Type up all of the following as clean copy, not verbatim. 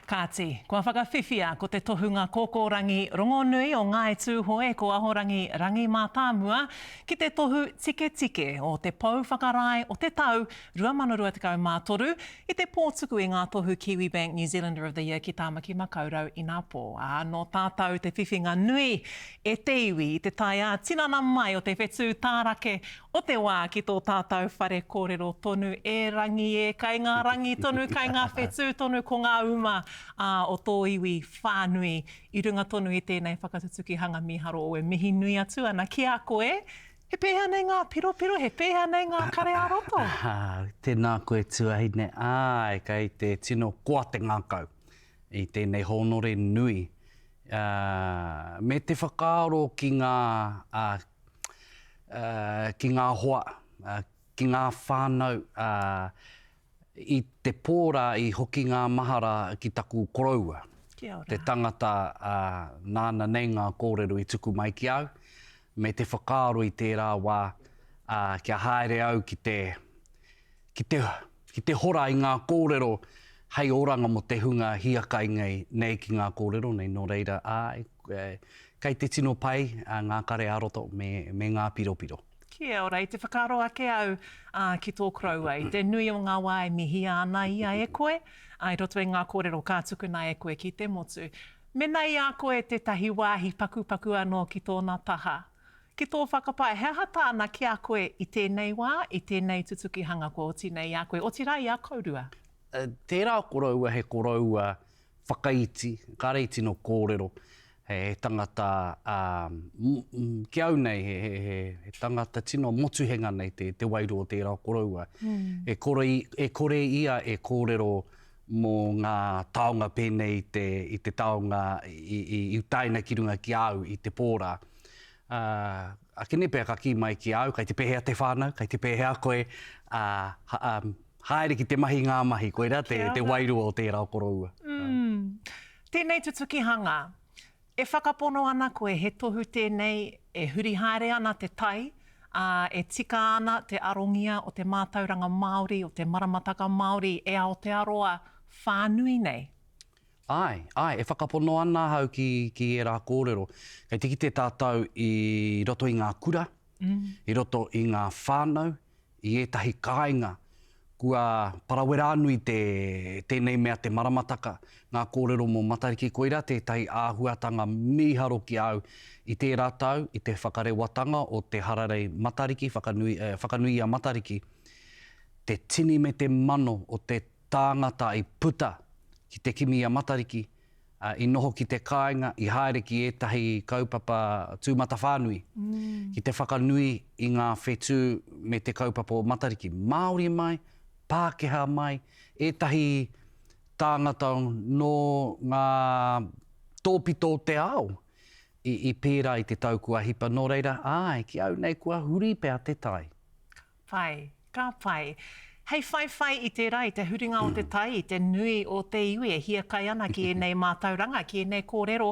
Kāti, kua whakawhiwhia ko te tohunga kōkōrangi rongonui o Ngāi Tūhoe ko Ahorangi Rangi Mātāmua ki te tohu tiketike o te Pou Whakarae o te tau 2023 i te pō tuku i ngā tohu Kiwibank New Zealander of the Year ki Tāmaki Makaurau inapō. Ā, nō tātou te whiwhinga nui e te iwi i te tae ā-tinana mai o te whetū tārake o te wā ki tō tātou whare kōrero tonu e Rangi e, kai ngā rangi tonu, kai ngā whetū tonu ko ngā uma ā, o tō iwi whānui i runga tonu i tēnei whakatutukihanga mīharo o e mihi nui atu ana ki a koe. He pēhea nei ngā piropiro, he pēhea nei ngā kare ā-roto? Tēnā koe tuahine, āe, kei te tino koa te ngākau i tēnei hōnore nui, ā, me te whakaaro ki ngā, ā, ki ngā hoa, ki ngā whānau, i te pō rā i hoki ngā mahara ki taku koroua, te tangata nāna nei ngā kōrero i tuku mai ki au, me te whakaaro i tērā wā kia haere au ki te, ki te, ki te hora i ngā kōrero hei oranga mō te hunga hiakai nei, nei ki ngā kōrero nei, nō reira, āe, kei te tino pai ngā kare ā-roto me, me ngā piropiro. Kia ora, i te whakaaro ake au ā, ki tō koroua, i te nui o ngā wā e mihia ana ia e koe, ā, i roto i ngā kōrero ka tukuna e koe ki te motu. Mēnā i a koe tētahi wāhi pakupaku anō ki tōna taha, Ki tō whakapae, he aha tāna ki a koe i tēnei wā, i tēnei tutukihanga kua oti nei i a koe, otirā i a kourua? Tērā koroua he koroua whakaiti, kāre i tino kōrero, he tangata, ki au nei, he tangata tino motuhenga nei te wairua o tērā koroua. E kore ia e kōrero mō ngā taonga pēnei i te taonga i utaina ki runga ki a au i te pō rā. Ā, akene pea ka kī mai ki a au, kei te pēhea te whānau, kei te pēhea koe, ā, ā, haere ki te mahi ngā mahi, koirā te, te wairua o tērā koroua. Mm. Tēnei tutukihanga, e whakapono ana koe he tohu tēnei e huri haere ana te tai, ā, e tika ana te arongia o te mātauranga Māori, o te maramataka Māori e Aotearoa whānui nei? Āe, āe, e whakapono ana ahau ki, ki ērā kōrero. Kei te kite tātou i roto i ngā kura, i roto i ngā whānau, i ētahi kāinga, kua parawera-nui te, tēnei mea te maramataka, ngā kōrero mō Matariki, koirā tētahi āhuatanga mīharo ki a au i tērā tau, i te whakarewatanga o te hararei Matariki, whakanui, whakanui i a Matariki, te tini me te mano o te tāngata i puta ki te kimi i a Matariki, ā, i noho ki te kāinga, i haere ki ētahi kaupapa tūmatawhānui, ki te whakanui i ngā whetū me te kaupapa o Matariki. Māori mai, Pākehā mai, ētahi tāngata nō ngā tōpito o te ao i, i pērā i te tau kua hipa. Nō reira, āe, ki au nei kua huri pea te tai. Ka pai, ka pai. Hei whaiwhai i tērā, i te huringa o te tai, i te nui o te iwi e hiakai ana ki ēnei mātauranga, ki ēnei kōrero,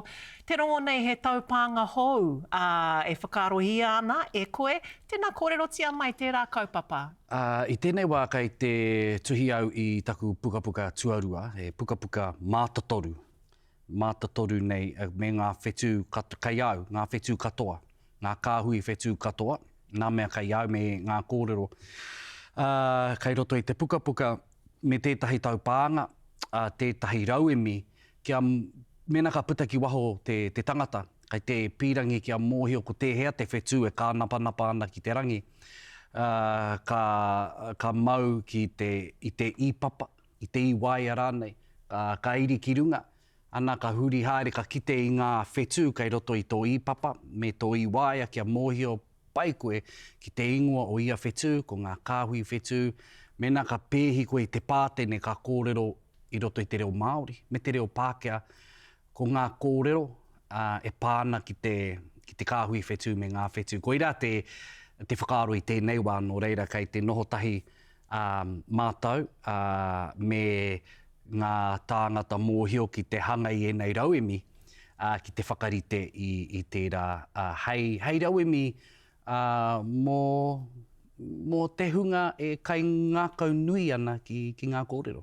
te rongo nei he taupānga hou, ā, e whakaarohia ana e koe, tēnā kōrerotia mai tērā kaupapa. Ā, i tēnei wā kei te tuhi au i taku pukapuka tuarua, he pukapuka mātotoru, mātotoru nei me ngā whetū kei au, ngā whetū katoa, ngā kāhui whetū katoa, ngā mea kei au me ngā kōrero ā, kei roto i te pukapuka me tētahi taupānga, ā, tētahi rauemi kia mēnā ka puta ki waho te, te tangata, kei te pīrangi kia mōhio ko tēhea te whetū e kānapanapa ana ki te rangi, ā, ka, ka mau ki te, i te īpapa, i te īwaea rānei, ka, ka iri ki runga, ana ka huri haere ka kite i ngā whetū kei roto i tō īpapa me tō īwaea kia mōhio pai koe ki te ingoa o ia whetū, ko ngā kāhui whetū, mēnā ka pēhi koe i te pātene ka kōrero i roto i te reo Māori me te reo Pākehā, ko ngā kōrero e pā ana ki te, ki te kāhui whetū me ngā whetū. Koirā te, te whakaaro i tēnei wā, nō reira kei te noho tahi mātou me ngā tāngata mōhio ki te hanga i ēnei rauemi ki te whakarite i, i tērā hei, hei rauemi mō, mō te hunga e kaingākaunui ana ki, ki ngā kōrero.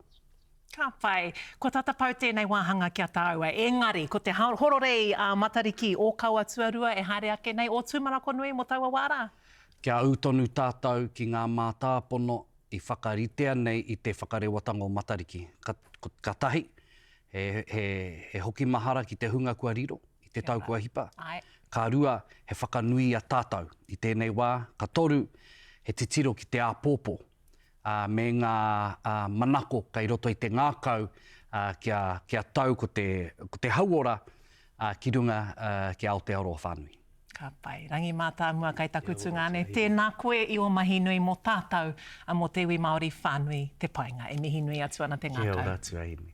Ka pai. Kua tata pau tēnei wāhanga ki a tāua. Engari, ko te hororei a Matariki ōkawa tuarua e haere ake nei, ō tūmanakonui mō taua wā rā? Kia ū tonu tātou ki ngā mātāpono i whakaritea nei i te whakarewatanga o Matariki. Ka, ka tahi, he, he, he hoki mahara ki te hunga kua riro i te tau kua hipa. Ka rua, he whakanui i a tātou i tēnei wā. Ka toru, he titiro ki te āpōpō ā, me ngā ā, manako kei roto i te ngākau ā, kia, kia tau ko te, ko te hauora ā, ki runga ā, ki Aotearoa whānui. Ka pai. Rangi Mātāmua kai taku tungāne, tēnā koe i ō mahi nui mō tātou, mō te iwi Māori whānui te painga. E mihi nui atu ana te ngākau. Kia ora tuahine.